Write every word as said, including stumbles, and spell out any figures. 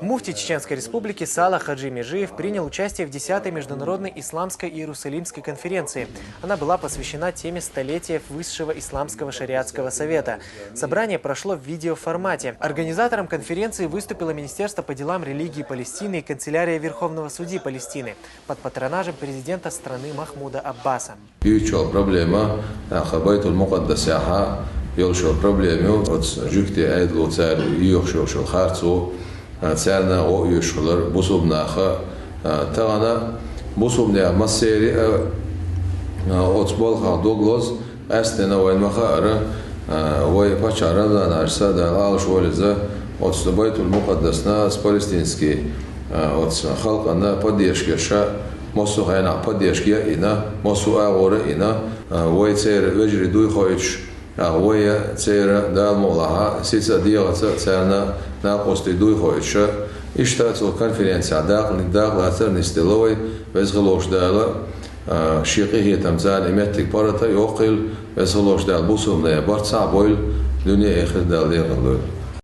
Муфтий Чеченской Республики Сала Хаджи Межиев принял участие в десятой международной исламской Иерусалимской конференции. Она была посвящена теме столетия Высшего исламского шариатского совета. Собрание прошло в видеоформате. Организатором конференции выступило Министерство по делам религии Палестины и канцелярия Верховного судьи Палестины под патронажем президента страны Махмуда Аббаса. Ювцаш йола проблема, тӀаккха Байтул-Мукъаддасехьа йолаш йола проблема ю, оцу жуьгтийн Ӏедало цара йоьхуш йолаш йола харцо, царна гӀо оьшуш хилар бусалба наха. Тахана бусалбанех массеран а оцу балхах дог лозу, къаьсттина вайна ма-хаъара, вай паччахь Рамзан-Хьаьжас, Дала Ӏалашвойла иза, оцу Байтул-Мукъаддасна, оцу палестинский, оцу халкъана поддержка еш, массо а хенахь поддержка а йина, массо а агӀора а йина, вай церан вежарий дуй хоуьйтуш, а вай церан Дала мукъалахь сица а, дегӀаца а царна накъостий дуй хоуьйтуш. Иштта цу конференцехь дакъа-, дакъалацар нисделла вай, Веза хилла волчу Дала, а, Шен къинхетам царна и меттиг паргӀат а йоккхийла, Веза хилла волчу Дала бусалбанийн барт цхьаъ бойла, дуьне а, эхарт а Дала декъала дойла.